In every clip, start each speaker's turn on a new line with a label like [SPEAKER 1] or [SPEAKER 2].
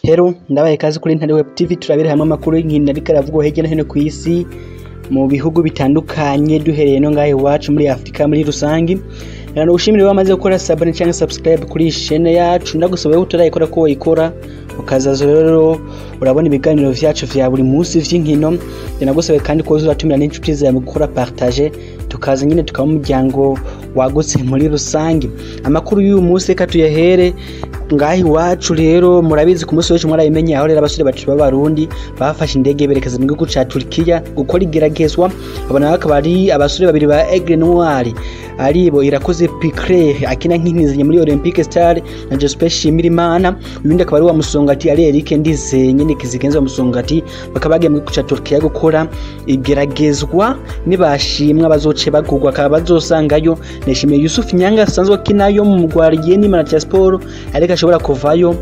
[SPEAKER 1] Hello, ndabaye kazi kuri Ntare Web TV. Turabira hamwe amakuru y'inkino ariko aravugwa hirya no hino ku isi mu bihugu bitandukanye, duhereye no ngaho iwacu muri Afrika muri rusangi. Rero ushimire wamaze gukora s'abonner cyangwa subscribe kuri chaîne yacu. Ndagusaba ko utarayikora ko wayikora, ukazaza rero urabona ibiganiro vyacu vya buri munsi vy'inkino. Ndagusaba kandi ko uzatumira n'inshuti zawe mu gukora partage, tukaza nyine tukaba umuryango wagutse muri rusangi. Amakuru y'uyu munsi reka tuyahere ngaho iwacu. Rero murabizi, ku munsi w'ejo mwarabimenye, aho rero abasore bacu b'Abarundi bafashe indege berekeza mu gihugu ca Turkiya gukora igeragezwa. Abo nabo akaba ari abasore babiri ba Aigle Noir, aribo Irakoze Picre akina nk'inkinzanye muri Olympique Star na Jospin Shimirimana, uyundi akaba ari wa Musongati, ari Eric Ndizeye nyene kizigenza wa Musongati. Bakaba bagiye mu gihugu ca Turkiya gukora igeragezwa, nibashimwa bazoce bagurwa. Akaba bazosangayo Nishimiye Yusuf Nyanga asanzwe akinayo mu mugwariye ni Manager Sport, ariko ashobora kuvayo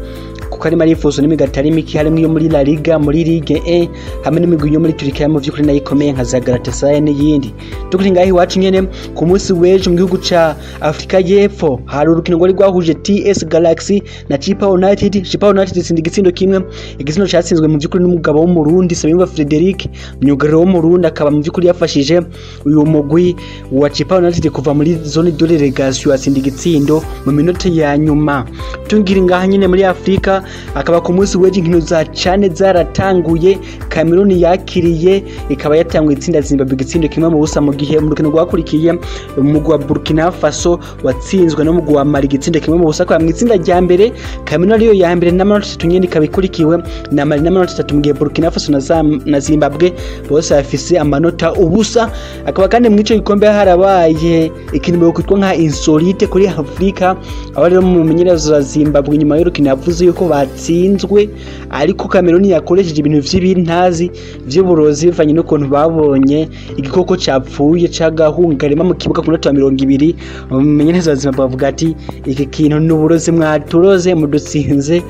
[SPEAKER 1] kuko arimo arifuza n'imigwi atari mike, harimo iyo muri La Liga, muri Ligue 1, hamwe n'imigwi yo muri Turkiya mu vy'ukuri nayo ikomeye nka za Galatasaray n'iyindi. Tukiri ngaho iwacu nyene, ku munsi w'ejo mu gihugu ca Afrika y'Epfo hari urukino rwari rwahuje TS Galaxy na Chippa United. Chippa United itsinda igitsindo kimwe, igitsindo catsinzwe mu vy'ukuri n'umugabo w'Umurundi Nsabiyumva Frederic, myugariro w'Umurundi, akaba mu vy'ukuri yafashije uyu mugwi wa Chippa United kuva muri zone de relégation, atsinda igitsindo mu minota ya nyuma. Tugira ngaha nyene muri Afrika, akaba ku munsi w'ejo inkino za CAN zaratanguye. Cameroon yakiriye ikaba yatanguye itsinda Zimbabwe igitsindo 1-0, mu gihe mu rukino rwakurikiye umugwi wa Burkina Faso watsinzwe n'umugwi wa Mali igitsindo 1-0. Kwa mu itsinda rya mbere, Cameroon ariyo ya mbere n'amanota 3 nyene, ikaba ikurikiwe na Mali n'amanota 3, mu gihe Burkina Faso na Zimbabwe bose bafise amanota 0. Akaba kandi mu ico gikombe harabaye ikintu kwitwa nka insolite kuri Afrika, aho rero mu menyereza wa Zimbabwe nyuma y'urukino yavuze yuko batsinzwe, ariko Cameroon yakoresheje ibintu vy'ibintazi vy'uburozi, bivanye n'ukuntu babonye igikoko capfuye cagahungarema mu kibuga ku munota wa 20. Umumenyereza wa Zimbabwe avuga ati: "Iki kintu ni uburozi, mwaturoze, mudutsinze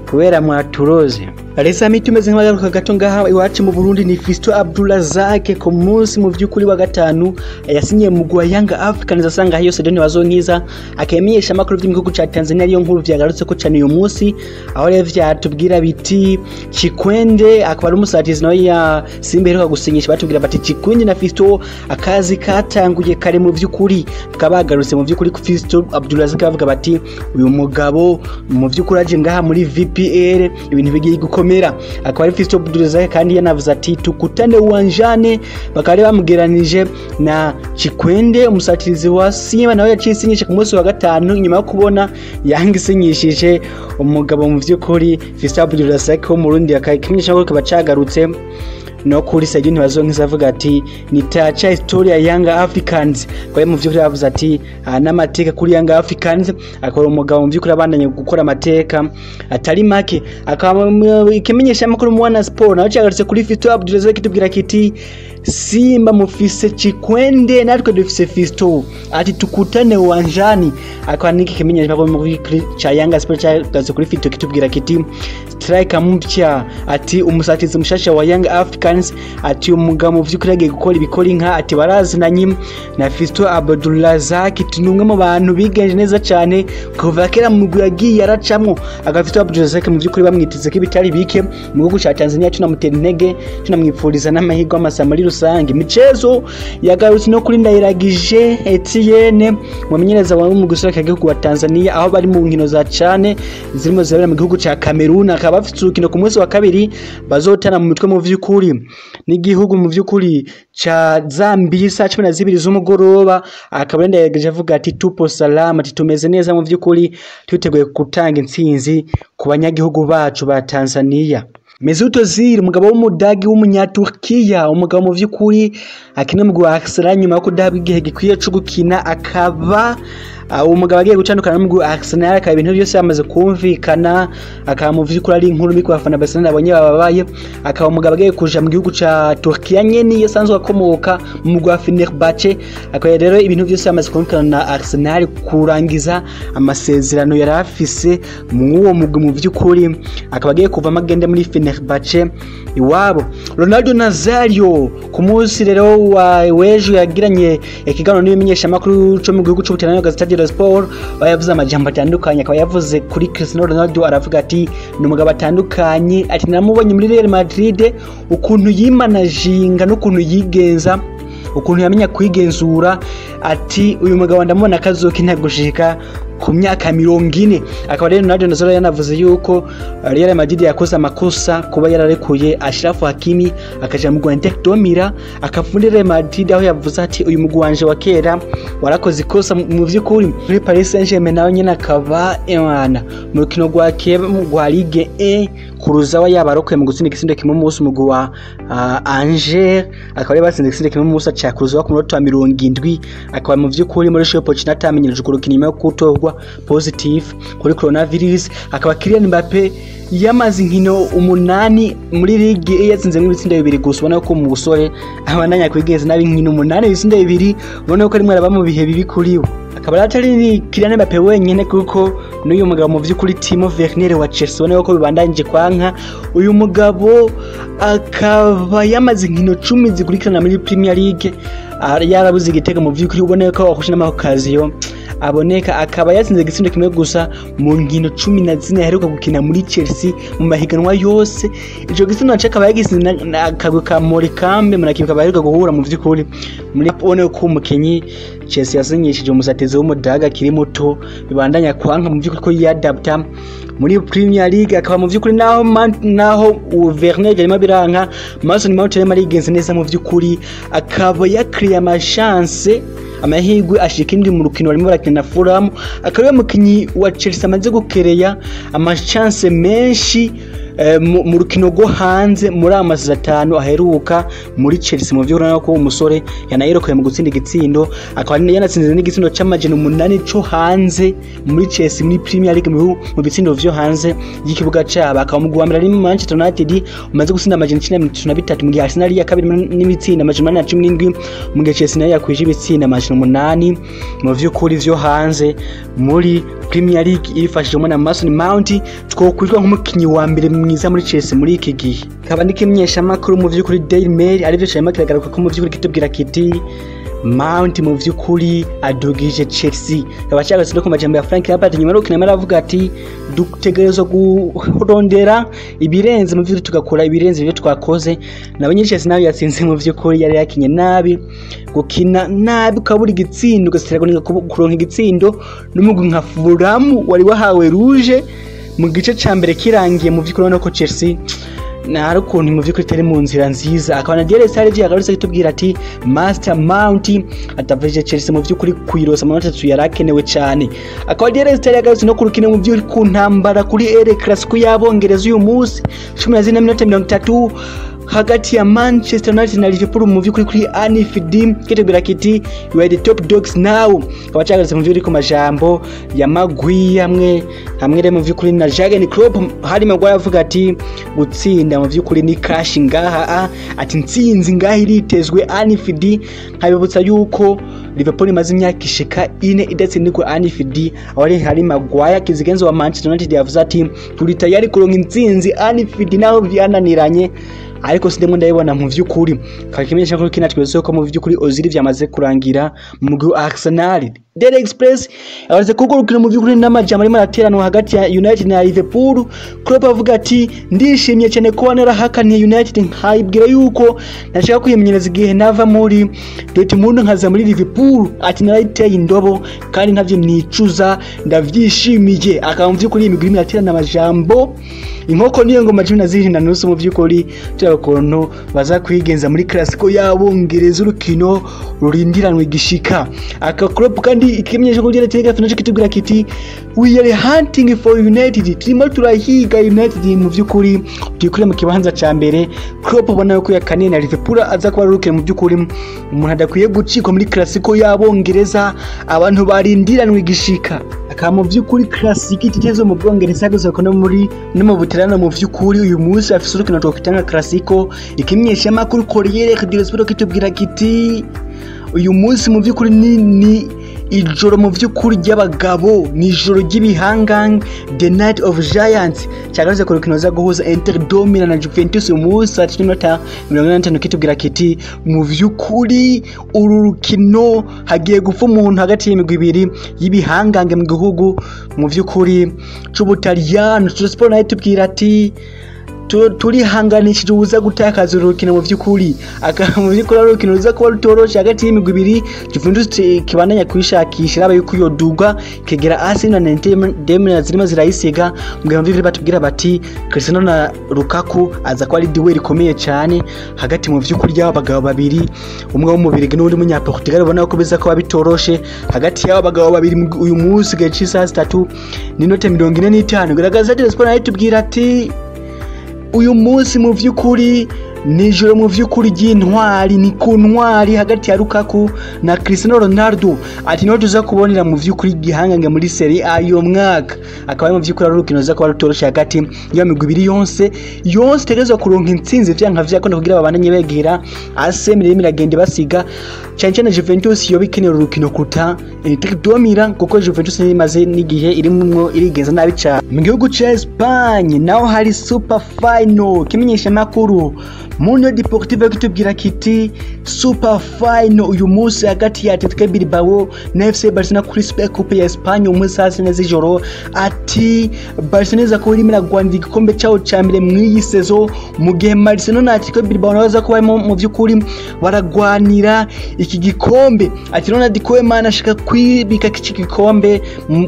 [SPEAKER 1] kubera mwaturoze." Resa tumeze nk'abagaruka gato ngaha iwacu mu Burundi. Ni Fiston Abdulrazak, ku munsi mu vy'ukuri wa gatanu yasinyiye mu wa Young Africans, asanga hiyo Sedoni Bazonkiza akamenyesha amakuru vy'igihugu ca Tanzania. Ariyo nkuru vyagarutse ko cane uyu munsi, aho rero vyatubwira biti Chikwende akaba ari umusatizi nawe ya Simba iheruka gusinyisha. Batubwira bati Chikwende na Fiston akazi katanguye kare mu vy'ukuri. Bakaba bagarutse mu vy'ukuri ku Fiston Abdulrazak, bavuga bati uyu mugabo mu vy'ukuri aje ngaha muri VPL ibintu bigiye gukomera. Akaba ari Fiston Abdulrazak kandi yanavuze ati "Tukutane uwanjani". Bakaba bari bamugeranije na Chikwende, umusatirizi wa Simba nawe yaciye isinyisha ku munsi wa gatanu nyuma yo kubona Yanga isinyishije umugabo mu vy'ukuri Fiston Abdulrazak wo mu Burundi. Akakimenyesha ko kaba cagarutse no kuri Sadio Ntibazonkiza, avuga ati "Nitaacha historia ya Young Africans". Kwa mu vy'ukuri yavuze ati n'amateka kuri Young Africans, akora umugabo mu vy'ukuri abandanye gukora amateka atari make. Akaba ikimenyesha amakuru mu Wana Sport nawe cagarutse kuri Fiston Abdulrazak, kitubwira kiti "Simba mufise Chikwende, natwe dufise Fiston", ati "Tukutane uwanjani". Akaba niki kimenyesha amakuru ca Yanga Sport cagarutse kuri Fiston, kitubwira kiti "Striker mpya", ati umusatizi mushasha wa Young Africans, ati umugabo mu vy'ukuri agiye gukora ibikora inka, ati barazinanye na Fiston Abdulrazak, ati ni umwe mu bantu bigenje neza cyane kuva kera mu mugwi yagiye aracamwo. Aga Fiston Abdulrazak mu vy'ukuri bamwiteze ko ibitari bike mu gihugu ca Tanzania. Tunamutera intege, tunamwipfuriza n'amahirwe amasa muri rusange. Michezo yagarutse no kuri Ndayiragije Etienne, mumenyereza wa mu guserukira igihugu wa Tanzania, aho bari mu nkino za CAN zirimo zibera mu gihugu ca Cameroon. Akaba bafite urukino ku munsi wa kabiri bazotana mu mitwe mu vy'ukuri n'igihugu mu vy'ukuri ca Zambia saa 12 z'umugoroba. Akaba Ndayiragije avuga ati "Tupo salama", ati tumeze neza mu vy'ukuri, twiteguye gutanga intsinzi ku banyagihugu bacu ba Tanzania. Mesut Ozil, umugabo w'Umudagi w'Umunyaturkiya, umugabo mu vy'ukuri akina mu wa Arsenal, nyuma yo kudahabwa igihe gikwiye co gukina, akaba uwo mugabo agiye gutandukana n'umugwi wa Arsenal, akaba ibintu byose yamaze kumvikana. Akaba mu vy'ukuri ari inkuru mbi ku bafana ba Arsenal abonye bababaye. Akaba umugabo agiye kuja mu gihugu ca Turkiya nyene yasanzwe akomoka, mu mugwi wa Fenerbahce. Akaba rero ibintu byose yamaze kumvikana na Arsenal kurangiza amasezerano yari afise mw'uwo mugwi. Mu vy'ukuri akaba agiye kuvamo agende muri Fenerbahce iwabo. Ronaldo Nazario ku munsi rero wa w'ejo yagiranye ikiganiro n'ibimenyeshamakuru co mu gihugu c'Ubutaliyani, Gazzetta dello dello Sport yavuze amajambo atandukanye. Akaba yavuze kuri Cristiano Ronaldo, aravuga ati ni umugabo atandukanye, ati namubonye muri Real Madrid ukuntu yimanajinga n'ukuntu yigenza, ukuntu yamenya kwigenzura, ati uyu mugabo ndamubona kazokina gushika ku myaka 40. Akaba rero Ronaldo Nazario yanavuze yuko Real Madrid yakoze amakosa kuba yararekuye Ashraf Hakimi akaja mu Inter de Milan akavunira Real Madrid, aho yavuze ati uyu mugwi wanje wa kera warakoze ikosa mu vy'ukuri. Muri Paris Saint-Germain nawe nyene akaba imana mu rukino rwa rwa Ligue 1 Kuruzawa yabarokoye mu gutsinda igitsindo kimwe mu busa umugwi wa Angers, akaba ari batsinze igitsindo kimwe mu busa ca Kuruzawa ku munota wa 70. Akaba mu vy'ukuri muri Pochettino atamenyereje urukino nyuma yo gutorwa positive kuri coronavirus. Akaba Kylian Mbappe yamaze inkino 8 muri ligue yatsinzemo ibitsindo 2 gusa, ubona ko mu busore abandanya kwigenza nabi, inkino 8 ibitsindo 2, ubona ko arimo araba mu bihe bibi kuri we. Akaba atari Kylian Mbappe wenyene, kuko n'uyu mugabo mu vy'ukuri Timo Werner wa Chelsea ubona ko bibandanyije kwanka. Uyu mugabo akaba yamaze inkino 10 zikurikirana muri Premier League yarabuze igitego mu vy'ukuri, ubona ko akusha n'amakaziyo aboneka. Akaba yatsinze igitsindo kimwe gusa mu nkino 14 aheruka gukina muri Chelsea mu mahiganwa yose. Ico gitsindo naco akaba yagisinze akagwi ka Morecambe, munakibuka baheruka guhura mu vy'ukuri muri ubona ko umukinyi Chelsea yasinyishije umusatizi w'umudaga akiri muto bibandanya kwanka mu vy'ukuri ko yadapta muri Premier League. Akaba mu vy'ukuri naho Werner yarimo biranka, Mason Mount yarimo arigenza neza mu vy'ukuri, akaba yakriye amashance amahirwe ashika indi mu rukino barimo barakina na Fulham. Akaba ari umukinyi wa Chelsea amaze gukereya amashance menshi mu rukino rwo hanze muri amazi 5 aheruka muri Chelsea. Mu vy'ukuri ko umusore yanayirokoye mu gutsinda igitsindo, akaba yanatsinze n'igitsindo c'amajana 8 co hanze muri Chelsea muri Premier League mu bitsindo vyo hanze y'ikibuga cabo. Akaba mu guhambira ari Manchester United umaze gutsinda amajana 93, mu gihe Arsenal ya kabiri n'ibitsinda amajana 817, mu gihe Chelsea nayo yakwije ibitsinda amajana 8 mu vy'ukuri vyo hanze muri Premier League ifashijwe na Mason Mount, twokwitwa nk'umukinyi wa mbere mwiza muri Chelsea muri iki gihe. Kaba n'ikimenyesha makuru mu vy'ukuri Daily Mail arivyo cyane kiragaruka ko mu vy'ukuri kitubwira kiti Mount mu vy'ukuri adugije Chelsea. Kaba cyagarutse no ku majambo ya Frank Lampard nyuma y'urukino, aravuga ati dutegerezwa kurondera ibirenze mu vy'ukuri, tugakora ibirenze ibyo twakoze. Nabonye Chelsea nayo yatsinze mu vy'ukuri, yari yakinye nabi, gukina nabi ukabura igitsindo ugasitira kuronka igitsindo n'umugwi nka Fulham wari wahawe rouge mu gice ca mbere kirangiye. Mu vy'ukuri ubona ko Chelsea nari ukuntu mu vy'ukuri itari mu nzira nziza. Akaba na DRS hari yagarutse kitubwira ati Master Mount atavije Chelsea mu vy'ukuri kuyirosa amanota 3 yarakenewe cyane. Akaba DRS yagarutse no kurukina mu vy'ukuri ku ntambara kuri El Clasico y'Abongereza uyu munsi 14:30 hagati ya Manchester United na Liverpool mu vy'ukuri kuri Anfield, kitubwira kiti you are the top dogs now. Akaba cyagarutse mu vy'ukuri ku majambo ya Magui hamwe rero mu vy'ukuri na Jurgen Klopp. Hari Maguire avuga ati gutsinda mu vy'ukuri ni cash ngaha, ati ntsinzi ngaha iritezwe Anfield. Nkabibutsa yuko Liverpool imaze imyaka ishika 4 idatsindirwa Anfield, aho hari Maguire kizigenzo wa Manchester United yavuze ati turi tayari kuronka intsinzi Anfield naho vyananiranye, ariko sindemo ndayibona mu vy'ukuri. Kakimenyesha ko kina twese ko mu vy'ukuri Ozil vyamaze kurangira mu mugwi wa Arsenal. Daily Express yavuze ko urukino mu vy'ukuri n'amajambo arimo arateranwa hagati ya United na Liverpool. Klopp avuga ati ndishimye cyane ko narahakaniye United nkayibwira yuko nashaka kwimenyereza igihe nava muri Dortmund nkaza muri Liverpool, ati narayiteye indobo kandi ntavyo nicuza ndavyishimiye. Akaba mu vy'ukuri imigwi irimo iraterana amajambo inkoko niyo ngoma 12:30 mu vy'ukuri ukuntu baza kwigenza muri Clasico y'Abongereza, urukino rurindiranwe gishika. Aka Klopp kandi ikimenyesha ko Telegraph naco kitubwira kiti we are hunting for United, turimo turahiga United mu vy'ukuri tuyikure mu kibanza ca mbere. Klopp ubona ko yakaniye na Liverpool aza kuba rukino mu vy'ukuri umuntu adakwiye gucikwa muri Clasico y'Abongereza, abantu barindiranwe gishika. Aka mu vy'ukuri Clasico ititezo mu Bwongereza gusa ko no muri no mu Butaliyano mu vy'ukuri uyu munsi afise urukino twokwita Clasico. Ikimenyesha makuru Corriere dello Sport kitubwira kiti uyu munsi mu vy'ukuri ni Ijoro mu vy'ukuri ry'abagabo, ni ijoro ry'ibihangange, the night of giants, cyagarutse ku rukino za guhuza Inter de Milan na Juventus uyu munsi saa 3:45, kitubwira kiti mu vy'ukuri uru rukino hagiye gupfa umuntu hagati y'imigwi ibiri y'ibihangange mu gihugu mu vy'ukuri c'Ubutaliyano. Sport nayo itubwira ati turihanganishije ubuza gutakaza urukino mu vy'ukuri, mu vy'ukuri ari urukino ruza kuba rutoroshe hagati y'imigwi ibiri. Juventus kibandanya kwishakisha iraba yuko yoduga kegera Arsenal na Inter de Milan zirimo zirayisiga, mu gihe mu vy'ukuri batubwira bati Cristiano na Lukaku aza kuba ari duel ikomeye cyane hagati mu vy'ukuri y'aba bagabo babiri, umwe w'umubirigi n'uwundi w'umunyaportugal. Ubona ko biza kuba bitoroshe hagati y'aba bagabo babiri uyu munsi gihe c'isaha 3:45. Garagaza Sport nayo itubwira ati uyu munsi mu vy'ukuri nijoro mu vy'ukuri ry'intwari, ni ku ntwari hagati ya Lukaku na Cristiano Ronaldo, ati niho tuza kubonera mu vy'ukuri igihangange muri Serie A y'uwo mwaka. Akaba ari mu vy'ukuri ari urukino ruza kuba rutoroshe hagati y'iyo migwi ibiri yonse yonse itegerezwa kuronka intsinzi vyanka vyakunda kugira babandanye begera AC Milan iragenda basiga, cyane cyane Juventus yoba ikeneye urukino kuruta Inter de Milan, kuko Juventus imaze n'igihe irimwo irigenza nabi cyane. Mu gihugu ca Espagne naho hari super final. Kimenyesha makuru Mundo Deportivo kitubwira kiti super final uyu munsi hagati ya Atletico Bilbao na FC Barcelona kuri Super Coupe ya Espagne umunsi saa 4 z'ijoro. Ati Barcelona iza kuba irimo iragwanira igikombe cyawo ca mbere mw'iyi saison, mu gihe Barcelona na Atletico Bilbao nabo baza kuba barimo mu vy'ukuri baragwanira iki gikombe. Ati Ronald Koeman ashaka kwibika iki gikombe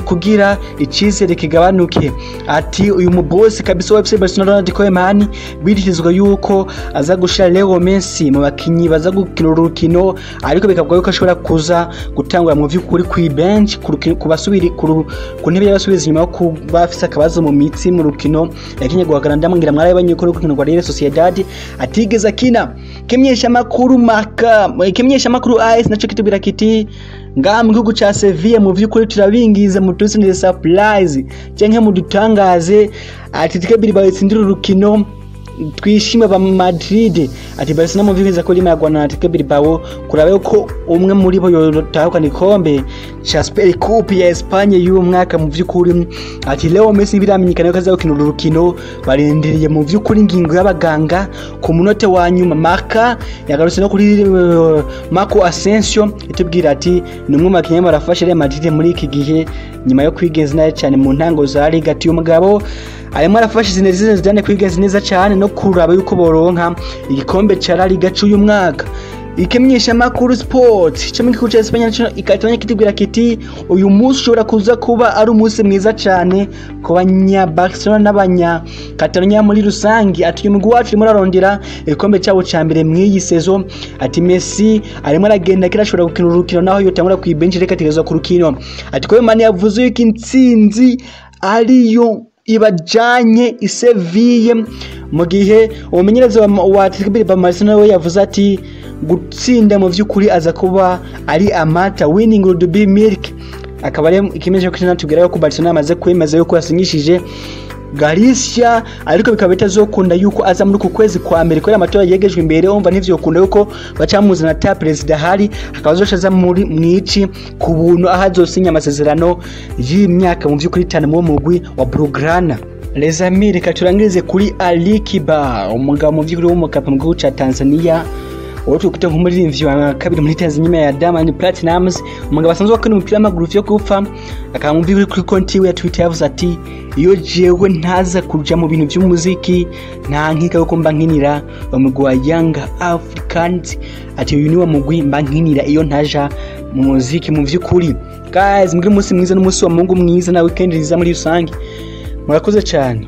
[SPEAKER 1] kugira icizere kigabanuke. Ati uyu mubosi kabisa wa FC Barcelona Ronald Koeman biritizwa yuko aza gushira Leo Messi mu bakinyi baza gukina urukino, ariko bikavuga yuko ashobora kuza gutangura mu vy'ukuri ku bench ku basubiri ku ntebe y'abasubiza inyuma yo kuba afise akabazo mu mitsi mu rukino yakinye guhagarara. Ndamubwira mwarabonye ko urukino rwa Real Sociedad atigeze akina. Kimenyesha makuru Marca, kimenyesha makuru AS naco kitubwira kiti ngaha mu gihugu ca Sevilla mu vy'ukuri turabingize mutuzanire surprise canke mudutangaze, Atletico Bilbao itsindira urukino twishime ba Madrid. Ati Barcelona mu vy'ukuri ko irimo na Atletico Bilbao kuraba yuko umwe muri bo yotahukana igikombe ca Super Coupe ya Espagne y'uyu mwaka mu vy'ukuri. Ati Leo Messi biramenyekana yuko aza gukina uru rukino, barindiriye mu vy'ukuri ingingo y'abaganga ku munota wa nyuma. Marca yagarutse no kuri Marco Asensio itubwira ati ni umwe mu bakinyi barafasha Real Madrid muri iki gihe nyuma yo kwigenza nabi cyane mu ntango za Liga. Ati umugabo arimo arafasha Zinedine Zidane kwigenza neza cyane no kuraba yuko boronka igikombe ca La Liga c'uyu mwaka. Ikimenyesha makuru Sport cyo mu gihugu ca Espagne naco ikatanya kitubwira kiti uyu munsi ushobora kuza kuba ari umunsi mwiza cyane ku banya Barcelona n'abanya Catalonia muri rusangi. Ati uyu mugwi wacu urimo urarondera igikombe cyabo ca mbere mw'iyi saison. Ati Messi arimo aragenda kera ashobora gukina urukino naho yotangura ku bench, reka ategerezwa ku rukino. Ati Koeman yavuze yuko intsinzi ariyo ibajanye i Seville, mu gihe umumenyereza wa Atletico Bilbao Marcelo we yavuze ati gutsinda mu vy'ukuri aza kuba ari amata, winning would be milk. Akaba ari ikimenyesha ko natubwira yuko Barcelona yamaze kwemeza yuko yasinyishije Galicia, ariko bikaba bitazokunda yuko aza muri uku kwezi kwa mbere kubera amatora yegejwe imbere. Umva ntivyokunda yuko bacamuzana ta perezida hari akaba azoshaza muri mwici ku buntu, aho azosinya amasezerano y'imyaka mu vy'ukuri 5 mu mugwi wa Blaugrana. Les amis, reka turangirize kuri Ali Kiba, umugabo mu vy'ukuri w'umukapa mu gihugu ca Tanzania, uwo twita nk'umuririmbyi wa kabiri muri Tanzania ya Diamond Platnumz, umugabo asanzwe akina umupira w'amaguru vyo gupfa. Akaba mu vy'ukuri kuri konti yiwe ya Twitter yavuze ati iyo jewe ntaza kuja mu bintu vy'umuziki nta nkika yuko mba nkinira umugwi wa Young Africans. Ati uyu niwo mugwi mba nkinira iyo ntaja mu muziki mu vy'ukuri. Guys, mugire umunsi mwiza n'umunsi wa Mungu mwiza na weekend nziza muri rusange. Murakoze cyane.